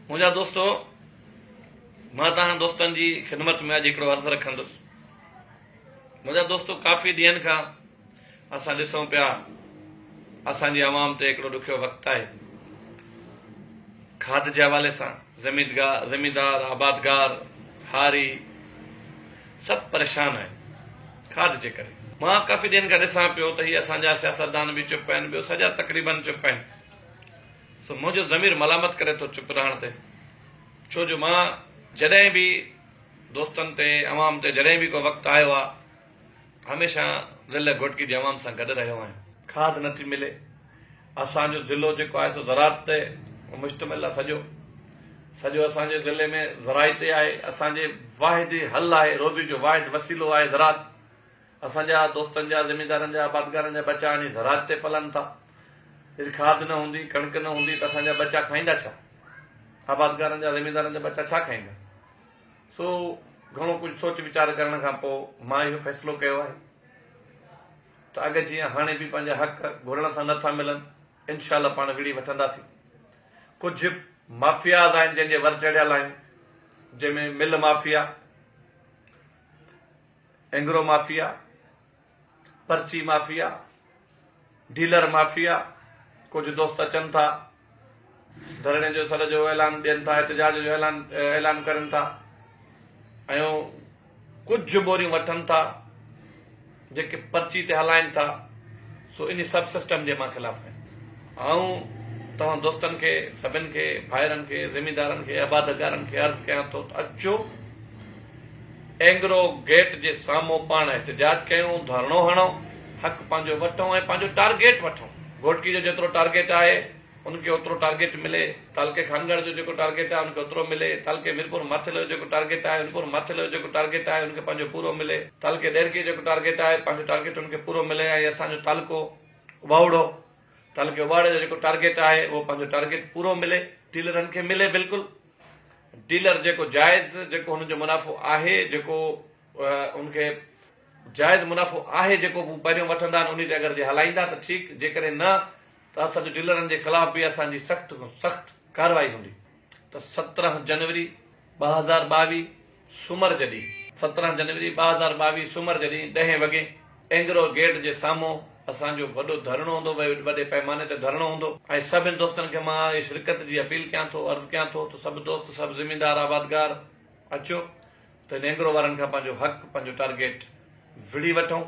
منهنجا دوستو مان توهان دوستن جي خدمت ۾ اڄ هڪڙو عرض رکندس. منهنجا دوستو ڪافي ڏينهن کان اسان ڏسون پيا اسان جي عوام تي هڪڙو ڏکيو وقت آهي. کاڌ جي حوالي سان زميندار، آبادگار، هاري سڀ پريشان آهن کاڌ جي ڪري. مان ڪافي ڏينهن کان ڏسان پيو ته هي اسان جا سياستدان به چپ آهن ٻيو سڄا تقريبن چپ آهن. سو منهنجو ضمير ملامت ڪري ٿو چپ رهڻ تي ڇو جو مان جڏهن به دوستن تي عوام تي جڏهن به ڪو وقت آيو آ هميشه ضلع گهوٽڪي جي عوام سان گڏ رهيو آهيان. کاڌ نٿي ملي اسان جو ضلعو جيڪو آهي سو زراعت تي مشتمل آ سڄو سڄو اسان جي ضلعي ۾ زراعت تي آهي اسان جي واحد حل آهي روزي جو واحد وسيلو آهي زراعت اسان جا دوستن جا، زميندارن جا، آبادگارن جا ٻچا انهي زراعت تي پلن ٿا. جڏهن کاڌ نه هوندي، ڪڻڪ نه هوندي ته اسان جا ٻچا کائيندا ڇا؟ آبادگارن جا، زميندارن جا ٻچا ڇا کائيندا؟ سو گهڻو ڪجهه سوچ ويچار ڪرڻ کان پوء مان اهو فيصلو ڪيو آهي ته اڳ جيان هاڻي به پنهنجا حق گهرڻ سان نه ٿا ملن، انشاء الله پاڻ وڙهي وٺنداسين. ڪجهه مافياز آهن جن جي ور چڙهيل آهيون، جنهن ۾ مل مافيا، اينگرو مافيا، پرچي مافيا، ڊيلر مافيا، ڪجهه دوست اچن ٿا ڌرڻي جو سڏ جو اعلان ڏين ٿا احتجاج جو اعلان اعلان ڪرن ٿا ۽ ڪجهه ٻوريون وٺن ٿا جيڪي پرچي تي هلائن ٿا سو انهي سب سسٽم جي مان خلاف آهيان. آئون توهان دوستن کي، سڀن کي، ڀائرن کي، زميندارن کي، آبادگارن کي عرض ڪيان ٿو ته اچو اينگرو گيٽ جي سامهون پاڻ احتجاج ڪيون، ڌرڻو هڻون، حق پنهنجو وٺون ۽ پنهنجو ٽارگيٽ وٺون. گهوٽڪي جو جيترو ٽارگيٽ آهي ان کي اوترو ٽارگيٽ ملي، تعلقي خانڳڙهه جو جيڪو ٽارگيٽ آهي ان کي اوترو ملي، تعلقي ميرپور ماٿيلو جو جيڪو ٽارگيٽ آهي ميرپور ماٿيلو جو جيڪو ٽارگيٽ آهي ان کي پنهنجو پورو ملي، تعلقي ڏهرڪي جو جيڪو ٽارگيٽ آهي پنهنجو ٽارگيٽ ان کي پورو ملي ۽ اسان جو تعلقو اٻاوڙو تعلقي اٻاوڙي جو جيڪو ٽارگيٽ آهي اهو پنهنجو ٽارگيٽ پورو ملي. ڊيلرن کي ملي بلڪل ڊيلر جيڪو جائز جيڪو هن جو منافعو آهي جيڪو ان کي جائز منافعو آهي جيڪو هو پهريون وٺندا آهن انهي تي اگر جي هلائيندا ته ٺيڪ جيڪڏهن نه ته اسان جو ڊيلرن جي خلاف به اسان جي سخت کان سخت ڪارروائي هوندي ته 17 جنوري 2022 سومر جي ڏينهن 17 جنوري 2022 سومر جي ڏينهن ڏهين وڳي اينگرو گيٽ جي سامهون اسان جو وڏو ڌرڻو هوندو وڏي پئماني تي ڌرڻو هوندو ۽ سڀن دوستن کي مان شرڪت جي اپيل ڪيان ٿو عرض ڪيان ٿو ته سڀ دوست سڀ زميندار آبادگار اچو ته هن اينگرو وارن کان پنهنجو حق پنهنجو ٽارگيٽ وڙهي وٺون.